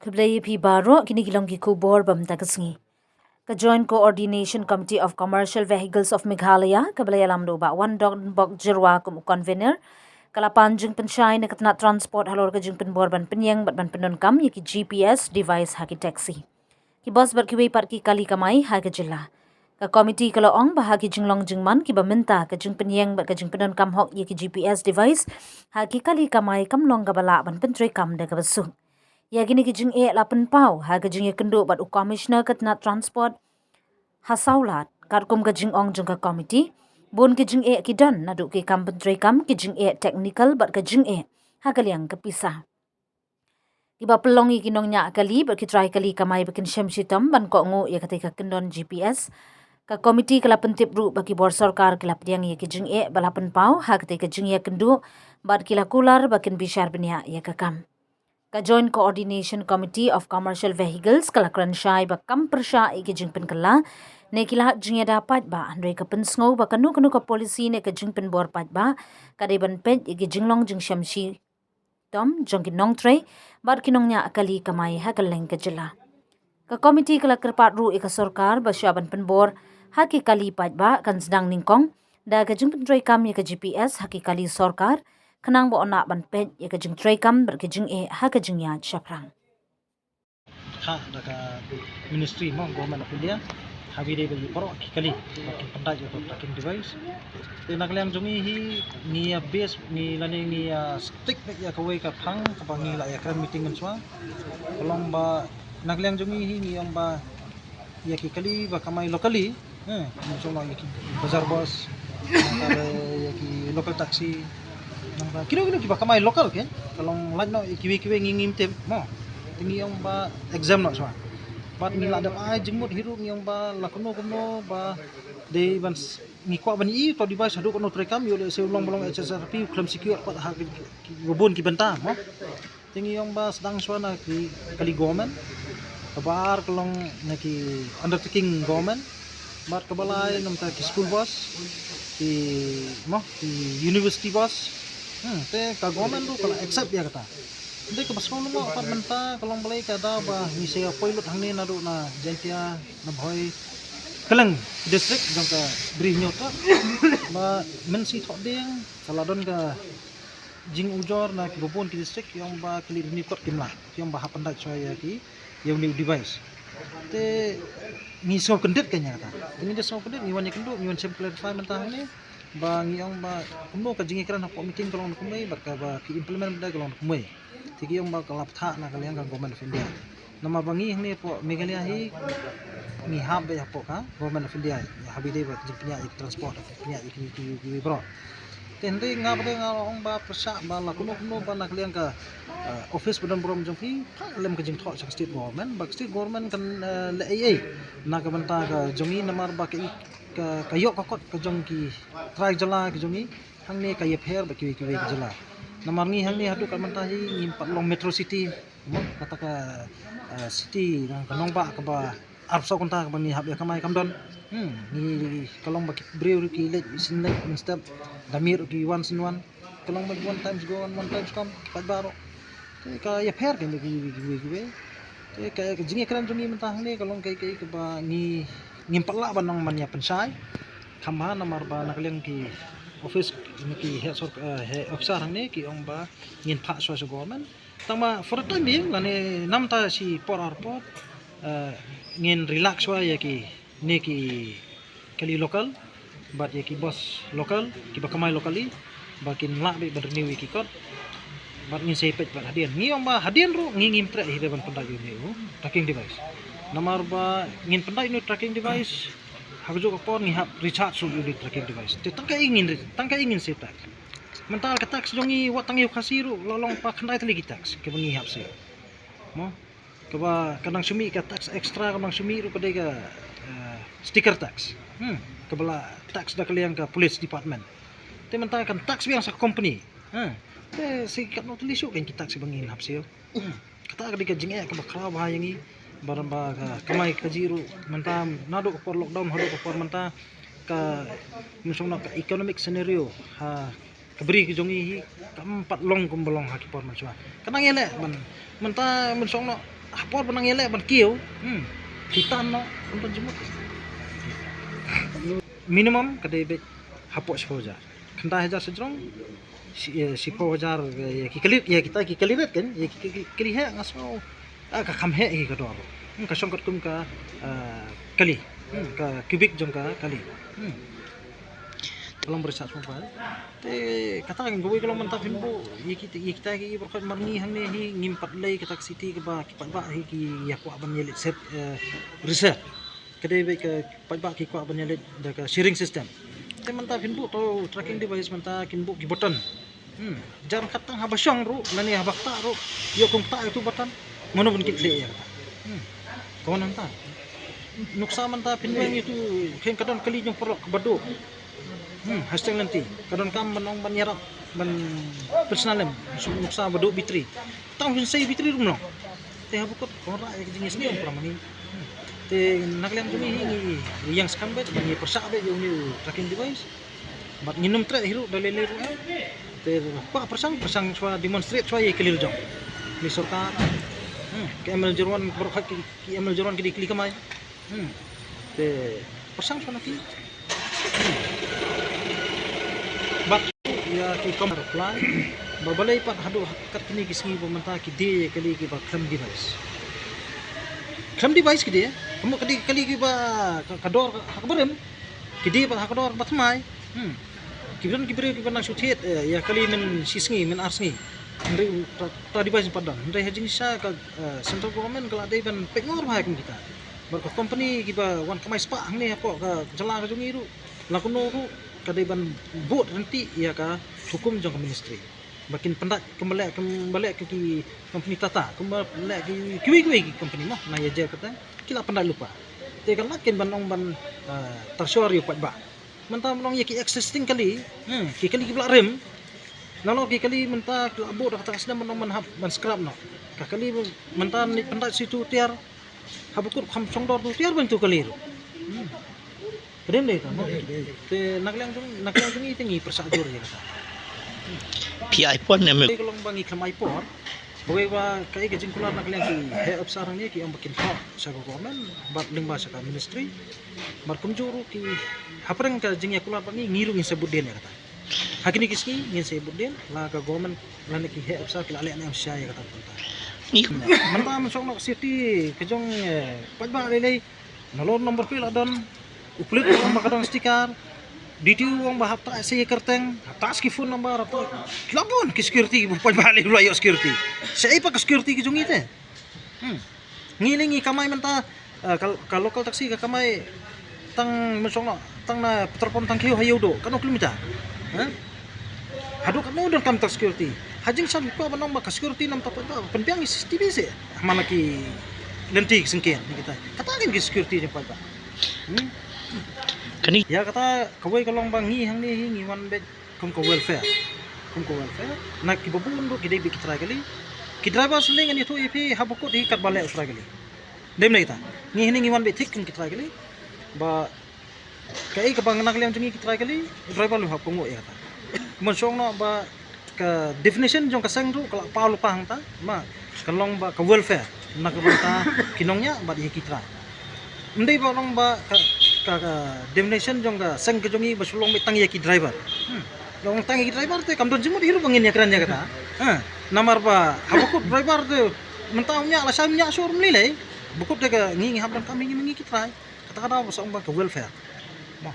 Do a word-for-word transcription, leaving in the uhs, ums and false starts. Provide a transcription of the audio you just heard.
Khublei ïa phi baroh, kine ki long ki khubor ba mynta ka sngi. Ka Joint Coordination Committee of Commercial Vehicles of Meghalaya, kaba la ïalam da u Bah Wandonbok Jyrwa kum u convener, ka la pan jingpynshai na ka tnat transport halor ka jingpynbor ban pynïeng bad ban pyndonkam ïa ki G P S device ha ki taxi, ki bus bad kiwei pat ki kali kamai ha ka jylla. Ka komiti ka la ong ba ha ki jinglong jingman kiba mynta, ka jingpynïeng bad ka jingpyndonkam hok ïa ki G P S device ha ki kali kamai kam long kaba lah ban pyntreikam da kaba suk. Ïa kine ki jingeh la pynpaw ha ka jingïakynduh bad u Commissioner ka tnat transport ha Sawlad. Katkum ka jingong jong ka komiti, bun ki jingeh ki don, naduh ki kam pyntreikam, ki jingeh technical bad ka jingeh ha ka liang ka pisa. Kiba pynlong ïa ki nongñiah kali bad ki trai kali kamai ba kin shem shitom ban kohnguh ïa katei ka kyndon G P S, ka komiti ka la pyntip ruh ba ki bor sorkar ki la pdiang ïa ki jingeh ba la pynpaw ha katei ka jingïakynduh bad ki la kular ba kin bishar bniah ïa ka kam. Ka Joint Coordination Committee of Commercial Vehicles ka la kren shai ba kam pyrshah ïa ki jingpynkylla ne ki lad jingïada paidbah, hynrei ka pynsngew ba kano kano ka polisi ne ka jingpynbor paidbah ka dei ban peit ïa ki jinglong jingshem shitom jong ki nongtrei bad ki nongñiah kali kamai ha kylleng ka jylla. Ka komiti ka la kyrpad ruh ïa ka sorkar ba shwa ban pynbor ha ki kali paidbah kan sdang nyngkong da ka jingpyntreikam ïa ka G P S ha ki kali sorkar, khnang ba yn lah ban peit ïa ka jingtreikam bad ka jingeh ha ka jingïaid shaphrang. Ka da ka Ministry mo, Government of India, ha ba dei ba ïa baroh ki kali ba kin pyndait ïa ka tracking device. Te na ka liang jong ngi hi, ngi ïa base, ngi lane ngi ïa stick beit ïa kawei ka phang kaba ngi la ïa kren meeting mynshuwa. Ka long ba na ka liang jong ngi hi ngi ong ba ïa ki kali ba kamai locally, eh, ngi ong ïa ki bazar bus, nangta ïa ki local taxi, nangta kino kino kiba kamai local, ke ka long lait noh ïa kiwei kiwei ngi ngim tip mo. Te ngi ong ba exempt noh shuwa. Bad ngi la dep ai jingmut hi ruh, ngi ong ba la kumno kumno ba dei ban s-, ngi kwah ban ïohi to device haduh katno treikam, ïoh lehse u long ba long H S R P, u khlem secure pat ha ki, ki, ki bun ki bynta mo. Te ngi ong ba sdang shuwa na ki kali government, kaba ar ka long na ki undertaking government, bad kaba lai namar ki school bus, ki, mo, ki university bus. Hmm, te ka government ruh ka la accept ïa kata. Te kaba sngewlyngngoh pat mynta ka long balei ka daw ba ngi sa ïa poi lut hangne naduh na Jaintia, na Bhoi, kylleng district jong ka Bri Hynñiewtrep, ba mynshi thohdieng ka la don ka jingujor na kiba bun ki district, ki ong ba ki leit renew kot kim lah, ki ong ba hap pyndait shuwa ïa ki, ïa une u device. Te ngi sngew kyndit ka ïa kata. Te ngi da sngew kyndit, ngi wan ïakynduh, ngi wan shem clarify mynta hangne ba ngi ong ba kumno ka jingïakren hapoh meeting ka long kumne bad kaba ki implement da ka long kumne. Te ki ong ba ka la bthah na ka liang ka Government of India. Namar ba ngi hangne hapoh Meghalaya hi ngi hap beit hapoh ka Government of India, ha ba dei ba jingpynïaid ïa ki transport, pynïaid ïa ki, ki, ki, ki baroh. Te hynrei nga pat nga ong ba pyrshah ba la kumno kumno ba na ka liang ka, eh, office ba don burom jong phi, phah lem ka jingthoh sha ka state government, ba ka state government kan, eh, leh ei ei na ka bynta ka jong ngi namar ba ka, ka, ka ïoh ka kot ka jong ki trai jylla ka jong ngi hangne ka ïapher bad kiwei kiwei ki jylla. Namar ngi hangne haduh ka mynta hi ngim pat long metro city, mo, kata ka, eh, city, ka nongbah kaba arphew saw kynta kaba ngi hap ïa kamai kam don. Hmm, ngi ka long ba ki briew ruh ki leit sien leit mynstep, da miet ruh ki wan sien wan. Ka long ba one times go and one times come, ki paidbah ruh. Te ka ïapher ka ïa kiwei kiwei kiwei. Te ka, ka jingïakren jong ngi mynta hangne ka long kaei kaei kaba ngi, ngim pat lah ban ong ban ïa pynshai. Kham bha namar ba na ka liang ki office, ki heh sor-, eh, heh officer hangne ki ong ba ngin phah shuwa sha government. Tang ba for the time being, lane namta shi por ar por, eh, ngin relax shuwa ïa kine ki kali local bad ïa ki bus local kiba kamai locally, ba kin lah beit ban renew ïa ki kot. Bad ngin sa ïa peit bad hadien. Ngi ong ba hadien ruh ngi ngim treh hi de ban pyndait ïa une u tracking device. Namar ba ngin pyndait une u tracking device, ha kajuh ka por ngi hap recharge ruh ïa une u tracking device. Te tang kaei ngin re-, tang kaei ngin siew tax. Mynta ka tax jong ngi wat tang ïa u Khasi ruh la long pat khyndai tylli ki tax kiba ngi hap siew. Mo? Kaba ka nang shu mih ka tax extra, ka nang shu mih ruh ka dei ka, eh, sticker tax. Hmm, kaba la tax da ka liang ka police department. Te mynta kan tax biang sa ka company. Hmm. Te shi katno tylli shuh kein ki tax ba ngin hap siew. Hmm. Kata ka dei ka jingeh kaba khraw bha ïa ngi. Ba, ba ka kamai kajih ruh mynta naduh ka por lockdown haduh ka por mynta ka, mynshuwa ka economic scenario ha ka bri ka jong ngi hi kam pat long kumba long ha ki por mynshuwa. Ka nang ïaleh ban, mynta mynshuwa ha por ba nang ïaleh ban kiew, hmm, ki tan noh, ban jingmut. Minimum ka dei beit hapoh shiphew hajar. Khyndai hajar shajrong, shi-, eh, shiphew hajar, eh, ïa ki kali, ïa kita ki kali rit kan, ïa ki, ki, ki kali heh nga sngew, ah, ka kham heh hi ka dor. Hmm, ka shong katkum ka, ah, kali. Hmm, ka cubic jong ka kali. Hmm. Ka long ba research mobile. Te kata ngi kawei ka long mynta phin buh ïa kita, ïa kita ki baroh khoit mar ngi hangne hi ngim pat lei kata ka city kaba ki paidbah hi ki ïa kwah ban ïaleit set, eh, reserve. Ka dei beit ka paidbah ki kwah ban ïaleit da ka sharing system. Te mynta phin buh to tracking device mynta kin buh ki button. Hmm. Jar kata haba shong ruh lane haba ktah ruh ïoh kum ktah ïa utu button. Mano ban kit leh ïa kata. Hmm. Ka wan mynta. Nuksa mynta phin weng ïa utu khein ka don kali jong paralok ba duh. Hmm, hashtag lynti. Ka donkam ban ong ban ïarap ban personal em. Nuksa ba duh battery. Tang phin sei battery ruh mlong. Te haba kut ko ra ïa ka jingïasngew para mani. Hmm. Te na ka liang jong ngi hi ngi ïeng skam beit, ngi pyrshah beit ïa une u tracking device. Bad ngin ym treh hi ruh da lei lei ruh em. Te kwah pyrshang, pyrshang shuwa demonstrate shuwa ïa ka kali la jong. Ni sorkar. Hmm, ki M L Jyrwan, baroh ki, ki M L Jyrwan ki dei kali kamai. Hmm. Te pyrshang shuwa na ki. Hmm. Bad ïa ki kam reply. Ba balei pat haduh ha katne ki sngi ba mynta ki die kali kiba khlem device. Khlem device ki die. Kumno ka die kali kiba ka, ka dor ha ka barim. Ki die pat ha ka dor ba thymmai. Hmm. Ki don ki briew kiba nang shu thied, eh, ïa kali mynshi sngi, myn ar sngi. Hynrei ta, ta device pat don. Hynrei ha jingshisha ka, eh, central government ka la dei ban peit ngor bha ïa kum kita. Bad ka company kiba wan kamai spah hangne hapoh ka jylla ka jong ngi ruh, la kumno ruh ka dei ban bud ryntih ïa ka hukum jong ka ministry. Ba kin pyndait kumba leh, kumba leh ki, ki company Tata, kumba leh ki, kiwei kiwei ki company mo, na ïa jer kata ki la pyndait lypa. Te ka la kin ban ong ban, ah, tyrshor ïa u paidbah. Mynta ban ong ïa ki existing kali, hmm, ki kali kiba la rim. Nalor ki kali mynta ki la bud da kata ka snem ban ong ban hap ban scrap noh. Ka kali mynta ne pyndait shi tu tiar. Haba kut kham shong dor tu tiar ban tu kali ruh. Hmm. Ka dei dei ta. Te na ka liang jong, na ka liang jong ngi te ngi pyrshah jur ïa kata. Phi ai por ne mel. Ka long ba ngi khlem ai por. Kawei ba kaei ka jingkular na ka liang ki heh officer hangne ki ong ba kin thoh sha ka government bad lyngba sha ka ministry. Bad kumjuh ruh ki hapdeng ka jingïakular bad ngi, ngi ruh ngin sa bud dien ïa kata. Ha kine ki sngi ngin sa bud dien la ka government lane ki heh officer ki la leh ne em sha ïa kata ka bynta. Ngi mynta mynshong noh ka safety ka jong, eh, paidbah lei lei. Nalor number plate la don. U pulit u ong ba ka don sticker. D T O u ong ba hap tah sa ïa kyrteng, hap tah sa ki phone number, hap tah. Ki la bun ki security, ba paidbah lei la ïoh security. Sa ei pat ka security ki jong ngi te. Hmm. Ngi lei ngi kamai mynta, eh, ka, ka local taxi ka kamai tang mynshong noh, tang na petrol pump tang kiew ha ïew duh, katno kilometer. Ha? Haduh katno donkam ta security. Ha jingshisha kwah ban ong ba ka security namar ta paidbah, pynbiang ïa C C T V seh. Mana ki lynti ki syngkien ne kita. Kata kin ki security jong paidbah. Hmm? Kane ïa kata kawei ka long ba ngi hangne hi ngi wan beit kum ka welfare. Kum ka welfare. Na kiba bun ruh ki dei beit ki trai kali. Ki driver shuh ngan ïathuh ïa phi haba kut hi katba leh u trai kali. Dei mynta kita. Ngi hangne ngi wan beit thik kum ki trai kali. Ba kaei kaba na ka liang jong ngi ki trai kali, driver lei hap kohnguh ïa kata. Mynshong noh ba ka definition jong ka seng ruh ka la paw lypa hangta, ma ka long ba ka welfare na ka bynta ki nongñiah bad ïa ki trai. Ym dei ba long ba ka, ka, ka definition jong ka seng ka jong ngi ba shu long beit tang ïa ki driver. Hmm. Long tang ïa ki driver te kam don jingmut hi ruh ba ngin ïakren ïa kata. Ha. Namar ba haba kut driver te mynta u ñiah lashai u ñiah shuh ruh ym lei lei. Ba kut te ka ngi ngi hap donkam ngi ngi ki trai. Kata ka daw ba sa ong ba ka welfare. Ba.